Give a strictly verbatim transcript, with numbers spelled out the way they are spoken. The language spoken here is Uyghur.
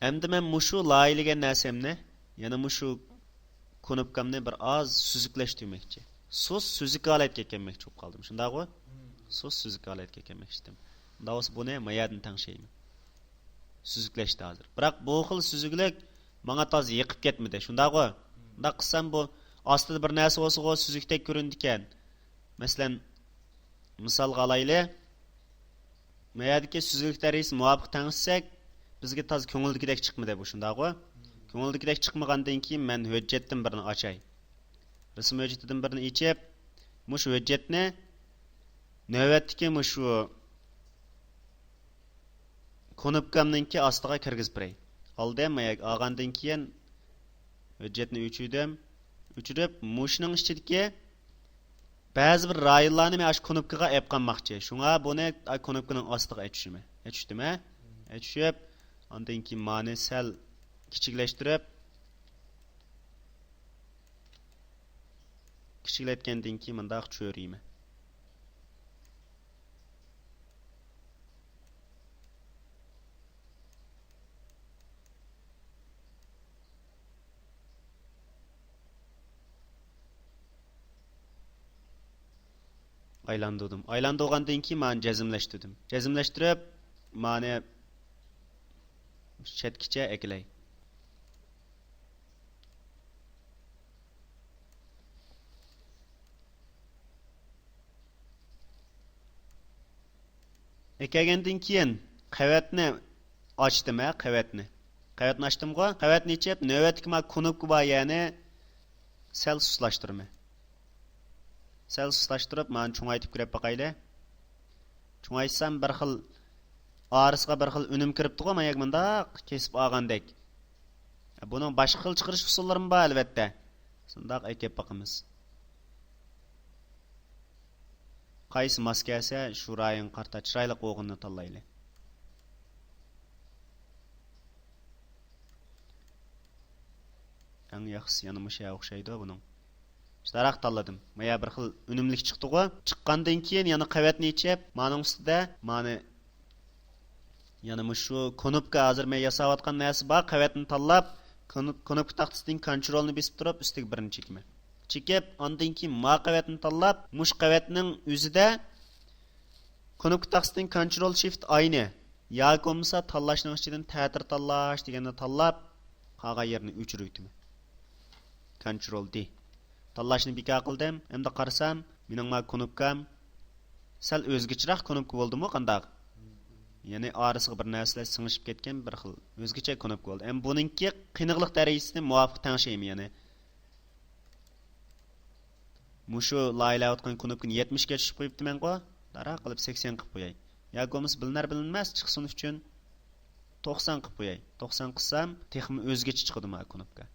ئەمدى مەن مۇشۇ لايىھىلىگەن نەرسەمنى، يەنە مۇشۇ كۇنۇپكامنى بىر ئاز سۈزۈكلەشتۈرمەكچى. سۇس سۈزۈك ھالەتكە كەلمەكچى بولۇپ قالدىم. شۇنداقغۇ؟ سۇس سۈزۈك ھالەتكە كەلمەكچىدىم. ئۇنداق بولسا بۇنى ما يەردىن تەڭشەيمەن. سۈزۈكلەشتى ھازىر. بىراق بۇ خىل سۈزۈكلۈك ماڭا تازا يېقىپ كەتمىدى. شۇنداقغۇ؟ مۇنداق قىلسام بۇ ئاستىدا بىر نەرسە بولسىغۇ سۈزۈكتەك كۆرۈنىدىكەن. مەسىلەن، مىسالغا ئالايلى. ما يەردىكى سۈزۈكلۈك دەرىجىسى مۇۋاپىق تەڭشىسەك، بىزگە تازا كۆڭۈلدىكىدەك چىقمىدى بۇ، شۇنداقغۇ؟ كۆڭۈلدىكىدەك چىقمىغاندىن كېيىن مەن ھۆججەتتىن بىرنى ئاچاي. رەسىم ھۆججىتىدىن بىرنى ئېچىپ، مۇشۇ ھۆججەتنى نۆۋەتتىكى مۇشۇ كۇنۇپكامنىڭكى ئاستىغا كىرگۈزۈپ بېرەي. ئالدىم، ما يەرگە ئالغاندىن كېيىن ھۆججەتنى ئۆچۈردۈم. ئۆچۈرۈپ، مۇشۇنىڭ ئىچىدىكى بەزى بىر رايونلارنى مەن ئاشۇ كۇنۇپكىغا ئېلىپ قالماقچى. شۇڭا بۇنى كۇنۇپكىنىڭ ئاستىغا ئەچۈشىمەن. ئەچۈشتىمە؟ ئەچۈشۈپ، ئاندىن كېيىن مانى سەل كىچىكلەشتۈرۈپ، كىچىكلەتكەندىن كېيىن مۇنداق چۆرۈيمەن. ئايلاندۇردۇم. ئايلاندۇرغاندىن كېيىن مانى جەزملەشتۈردۈم. جەزملەشتۈرۈپ، مانى چەتكىچە ئەكىلەي. ئەكەلگەندىن كېيىن قەۋەتنى ئاچتىم، ھە، قەۋەتنى. قەۋەتنى ئاچتىمغۇ؟ قەۋەتنى ئېچىپ، نۆۋەتتىكى ما كۇنۇپكا بار يەرنى سەل سۇسلاشتۇرىمەن. سەل سۇسلاشتۇرۇپ، مانا چوڭايتىپ كۆرۈپ باقايلى. چوڭايتسام بىر خىل، ئارىسىغا بىر خىل ئۈنۈم كىرىپتىغۇ، مانا يەرگە مۇنداق كېسىپ ئالغاندەك. بۇنىڭ باشقا خىل چىقىرىش ئۇسۇللىرىمۇ بار، ئەلۋەتتە. شۇنداق ئەكەپ باقىمىز. قايسى ماس كەلسە، شۇ رايونغا قارىتا چىرايلىق بولغىنىنى تاللايلى. ئەڭ ياخشىسى يەنە مۇشۇ ئوخشايدۇ بۇنىڭ. شۇنداق تاللىدىم. مايا بىر خىل ئۈنۈملۈك چىقتىغۇ. چىققاندىن كېيىن يەنە قەۋەتنى ئېچىپ، مانىڭ ئۈستىدە مانى يەنە مۇشۇ كۇنۇپكا، ھازىر مەن ياساۋاتقان نەرسە بار، قەۋەتنى تاللاپ، كۇنۇپ-، كۇنۇپكا تاختىسىدىكى كونترولنى بېسىپ تۇرۇپ، ئۈستىگە بىرنى چېكىمەن. چېكىپ، ئاندىن كېيىن ما قەۋەتنى تاللاپ، مۇشۇ قەۋەتنىڭ ئۆزىدە كۇنۇپكا تاختىسىدىكى كونترول شىفت ئاينى ياكى بولمىسا تاللاشنىڭ ئىچىدىن تەتۈر تاللاش دېگەننى تاللاپ، قالغان يېرىنى ئۆچۈرۈۋېتىمەن. كونترول دى. تاللاشنى بىكار قىلدىم. ئەمدى قارىسام، مېنىڭ ما كۇنۇپكام سەل ئۆزگىچىراق كۇنۇپكا بولدىمۇ قانداق؟ يەنى ئارىسىغا بىر نەرسىلەر سىڭىشىپ كەتكەن بىر خىل ئۆزگىچە كۇنۇپكا بولدى. ئەمما بۇنىڭكى قېنىقلىق دەرىجىسىنى مۇۋاپىق تەڭشەيمەن يەنى. مۇشۇ لايىھەلەۋاتقان كۇنۇپكىنى يەتمىشكە چۈشۈپ قويۇپتىمەنغۇ. داراق قىلىپ سەكسەن قىلىپ قوياي. ياكى بولمىسا بىلىنەر بىلىنمەس چىقسۇن ئۈچۈن توقسان قىلىپ قوياي. توقسان قىلسام تېخىمۇ ئۆزگىچە چىقىدۇ ما كۇنۇپكا.